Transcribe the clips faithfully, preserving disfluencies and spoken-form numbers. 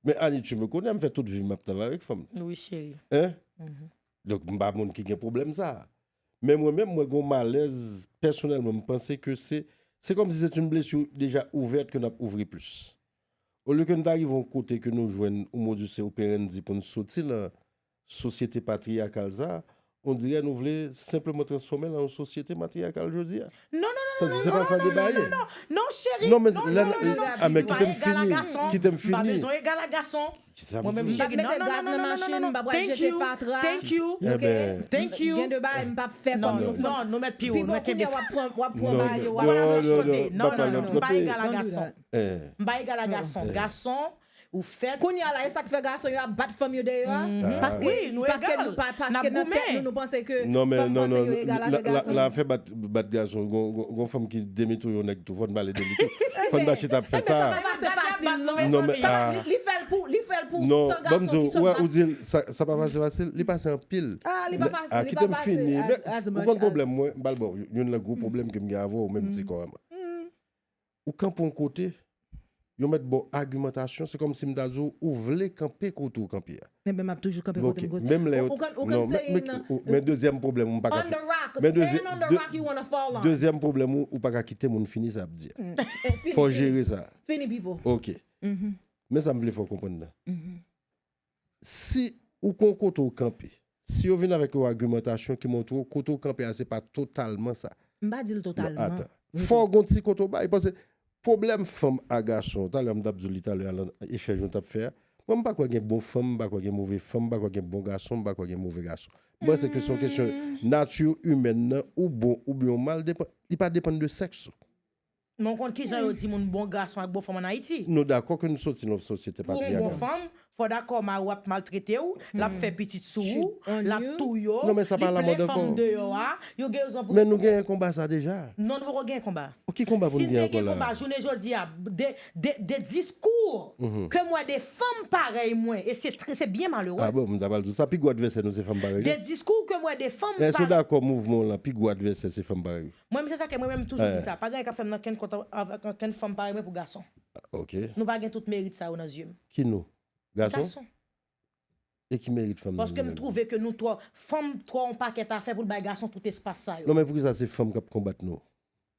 Men Annie, tu me connais, m fè tout vi m ap travay avèk fanm. Wi, cheri. Hein? Donk, m pa moun ki gen pwoblèm sa. Men mwen menm, mwen gen yon malèz, pèsonèlman, m panse ke se, se kòmsi se yon blessure déjà ouverte ke n ap ouvri plis. Olye ke n ta rive yon kote ke nou jwenn yon modus operandi pou n soti nan sosyete patriyakal sa, on dirè nou vle senpleman transfòme l an yon sosyete matriyakal jodi a. Non, non, non, non, non, non, non, non, non, non, cheri. Non, men non, lè non, non, non, non, ah, men kite m fini, kite m fini. M pa bezwen egal a gason. Mwen menm, cheri, non, non, non, non, non, non, non. Thank you, thank you, thank you. Gen de bagay m p ap fè kòm yon fanm. Non, nou mèt pi wo, nou mèt kenbe sa. W ap pran, w ap pran bagay yo, w ap fè yon lòt kote. Non, non, non, non, m pa egal a gason. M pa egal a gason. Gason, ou fèt. Kounye a la, e sa k fè gason yo ap bat fanm yo deyò a? Paske, paske nou pa, paske nan tèt nou, nou panse ke fanm panse yo egal avèk gason. Non, men, non, non, la, la, la, la fè bat, bat gason. Gon, gon, gon fanm ki demitouye yon nèg tou. Fò n pale de li tou. Fò n pa chita ap fè sa. Sa pa pase fasil, non. Non, men, ah. Li, li fè l pou, li fè l pou san gason ki sot bat. Non, ban m di w, ou di l, sa, sa pa pase fasil, li pase anpil. Ah, li pa fasil, li pa pase as, as much as. Men, ah, kite m fini. Men, ou konn pwoblèm mwen, m pral ba w youn nan gwo pwoblèm ke m gen avè w, menm ti kò a mwen. Ou kanpe yon kote, yo mèt ba w agimantasyon, se kòmsi m ta di w, ou vle kanpe kote w kanpe a. Enben, m ap toujou kanpe kote m kote. Menm lè yo, ou konn, ou konn se youn nan, men dezyèm pwoblèm ou, m pa ka fè. On the rock, stand on the rock you wanna fall on. Dezyèm pwoblèm ou, ou pa ka kite moun fini sa ap di a. Fò w jere sa. Fini, Pipo. Ok. Men sa m vle fè w konprann nan. Si ou kon kote w kanpe, si yo vin avèk yon agimantasyon ki montre w kote w kanpe a se pa totalman sa. M pa di l totalman. Non, atan. Fò w gon ti kote w bay, paske pwoblèm fanm a gason, talè m t ap di w li talè a nan echanj nou t ap fè a, mwen m pa kwè gen bon fanm, m pa kwè gen move fanm, m pa kwè gen bon gason, m pa kwè gen move gason. M panse ke se yon kesyon nati imèn nan, ou bon oubyen w mal, depan, li pa depann de sèks ou. Men w konn kijan yo di moun bon gason ak bon fanm ann Ayiti? Nou dakò ke nou soti nan yon sosyete patriyakal. Pou w bon fanm, fò dakò mari w ap maltrete w, l ap fè pitit sou ou, l ap touye w, li plen fanm deyò a, yo gen rezon pou. Men nou genyen konba sa deja. Non, nou poko genyen konba. Ki konba pou n genyen ankò la? Si n te gen konba, jounen jodi a, de, de, de diskou ke m wè de fanm parèy mwen, e se trè, se byen malere. Ah bon, m ta pral di w sa, pi gwo advèsè nou se fanm parèy nou. De diskou ke m wè de fanm parèy. Èske w dakò mouvman w lan, pi gwo advèsè se fanm parèy ou? Mwen menm, se sa ke mwen menm m toujou di sa. Pa gen anyen k ap fè m nan kenn kont avèk ankenn fanm parèy mwen pou gason. Ok. Nou pa gen tout merit sa yo nan zye m. Ki nou? Gason? Gason. E ki merit fanm nan zye m? Paske m twouve ke nou twò, fanm twò yon pakèt afè pou l bay gason tout espas sa yo. Non, men poukisa se fanm k ap konbat nou?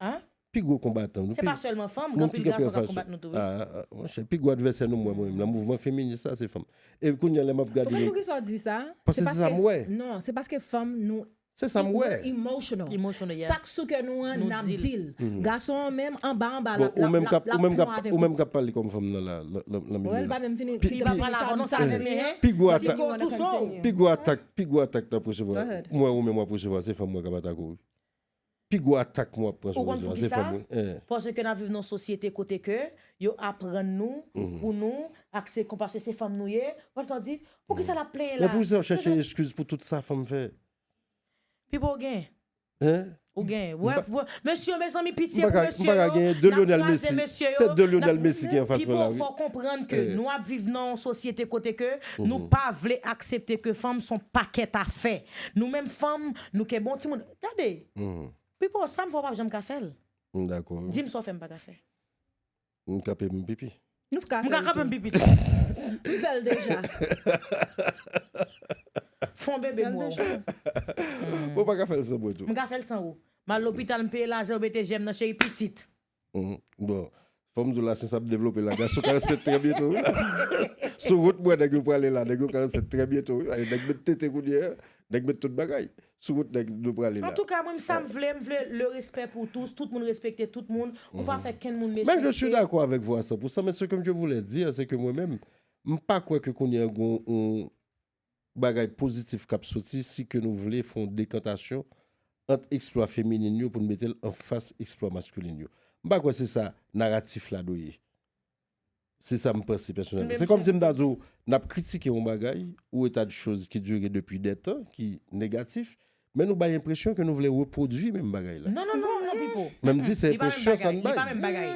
Hein? Pi gwo konbatan nou. Se pa sèlman fanm, gen anpil gason k ap konbat nou tou, wi. Ah, ah, monchè, pi gwo advèsè nou, mwen, mwen menm, nan mouvman feminis sa, se fanm. E kounye a, lè m ap gade. Ou konn poukisa w di sa? Paske se sa m wè. Non, se paske fanm, nou Se sa m wè. Emotional. Emotional, yeah. Sa k sou kè nou an, n ap di l. Gason an menm, anba, anba, l ap, l ap, l ap, l ap pran avèk ou. Ou menm k ap pale kòm fanm nan la, nan, nan, nan milye la. Wè, l pa menm fini, pi, pi, pi gwo atak, pi gwo atak, pi gwo atak n ap resevwa. Mwen, ou menm w ap resevwa, se fanm mwen k ap atake w. Pi gwo atak mwen ap pran sou rezo a, se fanm mwen. Paske n ap viv nan yon sosyete kote ke yo aprann nou pou nou aksepte, paske se fanm nou ye. Ou konprann sa m di? Poukisa l ap plenyen la? Men poukisa w chèche eskiz pou tout sa fanm fè? Pipo gen. Hein? Ou gen. Wè, mesye yo, mezanmi, pitye pou mesye yo. M pa ka genyen de Lionel Messi. Se de Lionel Messi ki anfas mwen la, wi. Pipo, fò konprann ke nou ap viv nan yon sosyete kote ke nou pa vle aksepte ke fanm se yon pakèt afè. Nou menm fanm, nou kenbe yon timoun. Gade. Pipo, sa m fè w p ap janm ka fè l. M dakò. Di m sa w fè m pa ka fè. M kanpe m pipi. Nou ka fè l tou. M ka kanpe m pipi tou. M fè l deja. Fon bebe bwè w. Ou pa ka fè l san mwen tou. M ka fè l san ou. M al lopital, m peye lajan, yo mete jèm nan cheri pitit. Bon, fò m di w lasyans ap devlope la. Gason ka ansent trè byento, wi. Sou wout mwen, nèg yo prale la. Nèg yo ka ansent trè byento, wi. Nèg met tete kounye a. Nèg met tout bagay. Sou wout nèg nou prale la. Antouka, mwen, sa m vle, m vle le respect pour tous, tout moun respekte tout moun, ou pa fè kenn moun mechanste. Mais je suis d'accord avec vous à cent pour cent, mais ce que je voulais dire, c'est que mwen menm, m pa kwè ke kounye a gon yon bagay pozitif k ap soti si ke nou vle fè yon dekantasyon ant eksplwa feminin yo pou n mete l anfas eksplwa maskilin yo. M pa kwè se sa naratif la dwe ye. Se sa m panse pèsonèlman. Se kòmsi m ta di w, n ap kritike yon bagay, ou eta de choz ki dire depi dè tan, ki negatif, men nou bay enpresyon ke nou vle repwodui menm bagay la. Non, non, non, non, Pipo. Men m di se enpresyon sa n bay. Li pa menm bagay.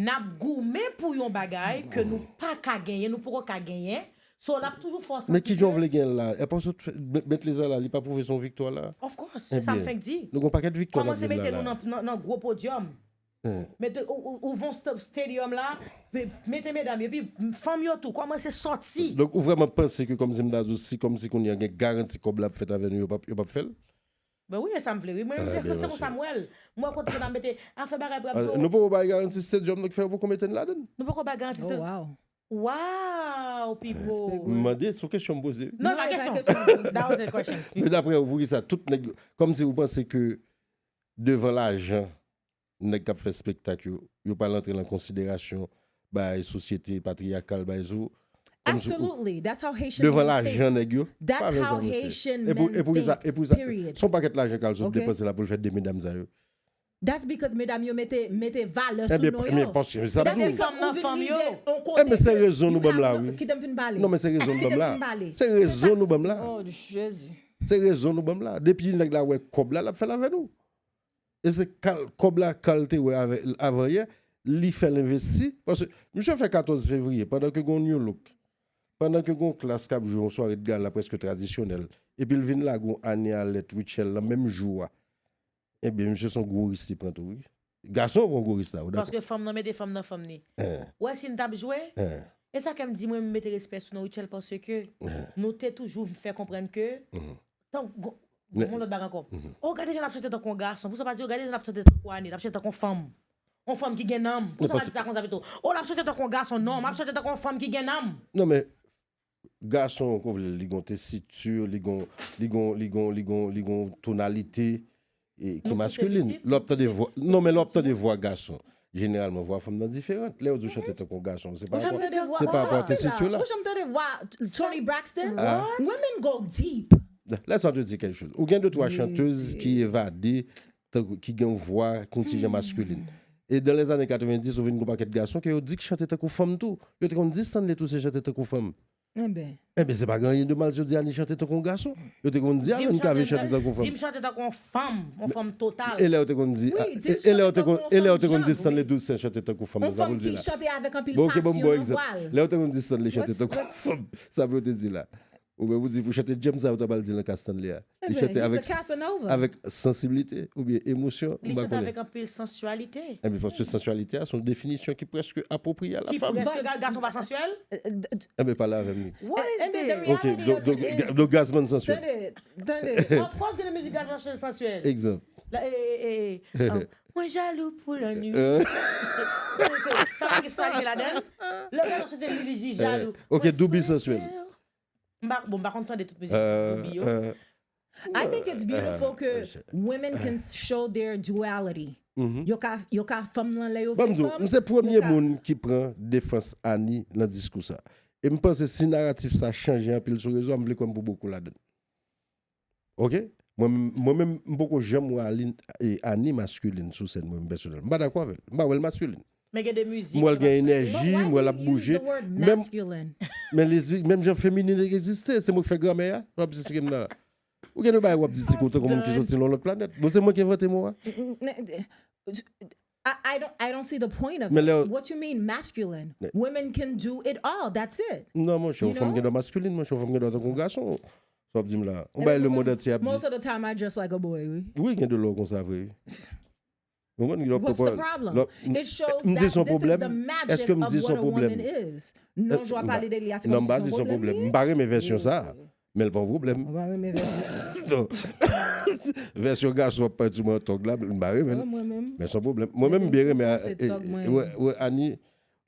N ap goumen pou yon bagay ke nou pa ka genyen, nou poko ka genyen. So, l ap toujou fòs. Men ki jan w vle genyen l la? E pa sot met lezala, li pa pwouve se yon viktwa la? Of course, se sa m fenk di. Nou gon pakèt viktwa n ap jwenn la. Kòmanse mete nou nan, nan, nan gwo podyòm. Mete, ou, ou, ou van sta- stadium la, pe- mete medam yo, epi fanm yo tou, kòmanse sòti. Donk, ou vrèman panse ke kòmsi m ta di w, si kòmsi kounye a gen garanti kòb la ap fèt avè nou, yo p ap, yo p ap fè l? Ben wi, e sa m vle, wi. Mwen, se konsa m wè l. Mwen, kote m mete afè bagay pou ap di. Nou poko bay garanti stadium, donk fè yo poko mete n ladan l. Nou poko bay garanti. Oh, wow. Wow, people. M mande, se yon kesyon m poze. Non, pa kesyon. That was a question. Men daprè ou, poukisa tout nèg, kòmsi ou panse ke devan lajan, nèg k ap fè spektak yo, yo pa antre nan konsiderasyon bay sosyete patriyakal, bay sou. Absolutely. That's how Haitian Devan men think. Lajan nèg yo. That's Pa fè how sa, mesye. Haitian E pou- men e pou think. Sa, e pou sa, Period. Se yon pakèt lajan k al sot Okay. Depanse la pou l fè de medam sa yo. That's because medam yo mete, mete valè sou Ebyen, non ebyen, yo. paske sa That's tou. because ou vin rive yon Ebyen, kote se ke rezon nou you ban m la, have no- wi. Kite m fin pale. Non, men se rezon nou ban m la. Kite m fin pale. Se rezon nou ban m la. Oh, Jezi. Se rezon nou ban m la. Depi nèg la wè kòb la, l ap fè l avè nou. E se kal, kòb la, kal te wè avè- avan yè, li fè l envesti. Paske misye fè katòz fevriye, pandan ke gon New Look, pandan ke gon Klass k ap jwe yon sware de gala prèske tradisyonèl, epi l vin lage yon Annie Alerte, Rutshelle nan menm jou a. Ebyen, misye se yon gwo ris li pran tou, wi. Gason pran gwo ris la, ou dakò? Paske fanm nan mete fanm nan fanm ni. Eh, Ou wè si n t ap jwe, eh. E sa ke m di mwen, m mete respè sou non Rutshelle paske nou te toujou fè konprann ke tan go- Men- yon lòt bagay ankò. Mhm. Oh, gade jan l ap chante tankou yon gason. Pou sa pa di, oh, gade jan l ap chante tankou Annie, l ap chante tankou yon fanm. Yon fanm ki gen nanm. Pou Men sa pa paske- di sa konsa pito. Oh, l ap chante tankou yon gason. Non, m ap chante tankou yon fanm ki gen nanm. Non, men gason, kon vle, li gon tesiti, li gon, li gon, li gon, li gon, li gon tonalite e, ki Nou maskilin. pouse pitit, Lè w ap tande nou vwa, non, men lè w ap tande vwa gason, jeneralman, vwa fanm nan diferan. Lè yo di w chante tankou yon gason, se pa Ou janm rapò, tande vwa se pa rapò a sa? tesiti w la. Ou janm tande vwa Toni Braxton? Ah. Women go deep. Laisse-moi te dire quelque chose. Ou gen de twa chantèz ki evade, tankou- ki gen yon vwa ki yon ti jan maskilin. E dans les années quatre-vingt-dix, ou vin gon pakèt gason ke yo di k chante tankou fanm tou. Yo te konn di Stanley Toussaint chante tankou fanm. Enben. Enben, se pa gen anyen de mal si yo di Annie chante tankou yon gason. Yo te konn di Alan Cavé chante tankou yon Di m fanm. Chante tankou yon fanm, yon fanm total. E lè yo te konn di, Wi, di e lè yo te chante konn, tankou e lè yo yon te konn di fanm Stanley jan, Toussaint chante tankou fanm, Yon sa pou fanm l di ki la. chante avèk anpil Bon, ok, bon, pasyon bon nan egzanp. vwa l. Lè yo te konn di Stanley chante tankou fanm, sa pou yo te di la. Ou menm ou di pou chante James sa, ou ta pral di nan ka Stanley a. Li Enben, chante he's a avèk, Casanova. Avèk sansibilite oubyen emosyon, Li m pa chante konnen. Avèk anpil sansyalite. Enben, paske sansyalite a se yon definisyon ki prèske apwopriye a la Ki fanm. Prèske ga- gason pa sansyèl? Enben, pale avè m. What is And then the this? Ok, reality do- of do- it is, ga- do Gazman sansyèl. Tande, tande. Of course, gen de mizik Gazman sansyèl. Egzanp. La, e, e, e, e, um, Mwen jalou pou lannuit. Euh, Sa pa ki sa ki ladan. Lè gason chante li, li di jalou. Ok, Douby sansyèl. M pa, bon, m pa konn tande tout mizik Euh, Douby yo. euh, I think it's beautiful ke women can show their duality. mhm. Yo ka, yo ka fanm nan lè yo Ban m vle di w, fanm. m se premye Yo ka- moun ki pran defans Annie nan diskou sa. E m panse si naratif sa chanje anpil sou rezo a, m vle kwè m pou bokou ladan. Ok? Mwen, mwen menm, m poko janm wè Aline, e, Annie maskilin sou sèn, mwen, m pèsonèl. M pa dakò avè l. M pa wè l maskilin. Men gen de mizik. M wè l gen yo pa enèji, m wè l ap bouje. Menm, Masculine. men lezbi, menm jan feminin egziste, se mwen ki fè gramè a. W ap esplike m nan. Ou gen de bagay w ap di ti kote kon moun ki soti nan lòt planèt. Bon, se mwen ki envante mo a. I, I don't I don't see the point of Men it. lè- What you mean masculine? Women can do it all. That's it. Non, monchè, yon You fanm know? Gen dwa maskilin, monchè, yon fanm gen dwa tankou yon gason. Sa w ap di m la. Yon bagay le monde entier ap di. Most of the time I dress like a boy, wi. Wi, gen de lè w konsa vre. Ou konprann? Lè w What's poko- the problem? lè- It shows M di that se yon this is pwoblèm. The magic Èske m di of se what yon a woman pwoblèm? Is. Non, jan w pale de li a, se Non, kòm m pa si di se se yon yon pwoblèm. pwoblèm. M pa renmen vèsyon sa. Men l pa yon pwoblèm. Ou pa renmen vèsyon. Non. Vèsyon gason ap pati mwen tòg la, m pa renmen. Oh, mwen menm. Men se yon pwoblèm. Mwen menm, m byen renmen. Se tòg mwen. Wè, wè, Annie,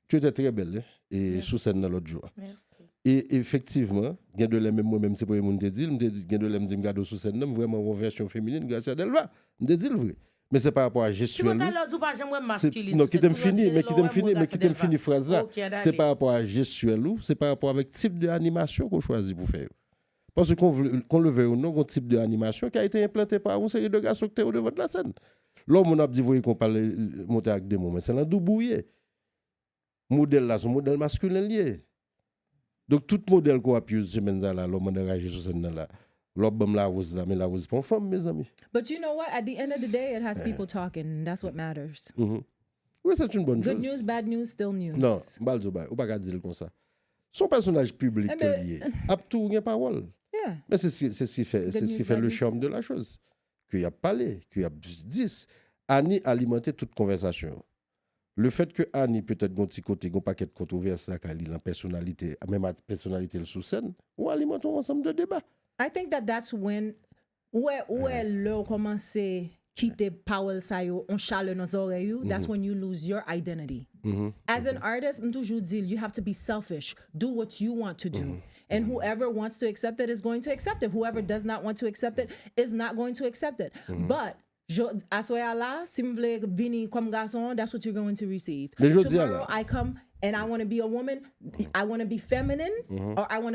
tu étais très belle, hein, e sou sèn nan lòt jou a. Merci. E efektivman, gen de lè menm mwen menm se premye moun te di l, m te di, gen de lè m di m gade w sou sèn nan, m vrèman wè yon vèsyon feminin Gracia Delva. M te di l vre. Men se pa rapò a Ki jestyèl mwen ou. talè w di w pa janm wè m Se- maskilin. Non, kite m fini, men kite m fini, men kite m fini fraz la. Ok, Se pa rapò a jestyèl ou, se pa rapò avèk tip de animasyon ke w chwazi pou fè yo. Paske qu'on vle- qu'on le veuille ou non, gon tip de animasyon ki a été implanté par yon seri de gason ki te o devan de la sèn. Lè yon moun ap di voye konpa monte ak de moun, men se nan doubou ye. Modèl la, se yon modèl maskilin li ye. Donk, tout modèl ke w ap use semèn sa la, lè w mande raje sou sèn nan la, lè w ap ban m lawoz la, men lawoz pa yon fanm, mezanmi. But you know what? At the end of the day, it has people talking. And that's what matters. Mhm. Wi, c'est une bonne chose. Good news, bad news, still news. Non, m pa l di w bagay, ou pa ka di l konsa. Se yon pèsonaj piblik ke Enben- li ye. Ap tou gen pawòl. Yeah. Men se si- se si fè Good se si news, fè bad le news. Charme de la chose. Ke y ap pale, ke y ap di. Annie alimante tout konvèsasyon yo. Le fait que Annie petèt gon ti kote, gon pakèt kontwovès lakay li nan pèsonalite, menm ak pèsonalite l sou sèn, ou alimante yon ansanm de deba. I think that that's when ou wè ou wè lè w kòmanse kite pawòl sa yo on chalè nan zòrèy ou, that's when you lose your identity. As an artist, m toujou di l, you have to be selfish. Do what you want to do. And whoever wants to accept it is going to accept it. Whoever does not want to accept it is not going to accept it. But aswè a la, si m vle vini kòm gason, that's what you're going to receive. Men jodi a la. Tomorrow I come and I want to be a woman, I want to be feminine, or I want to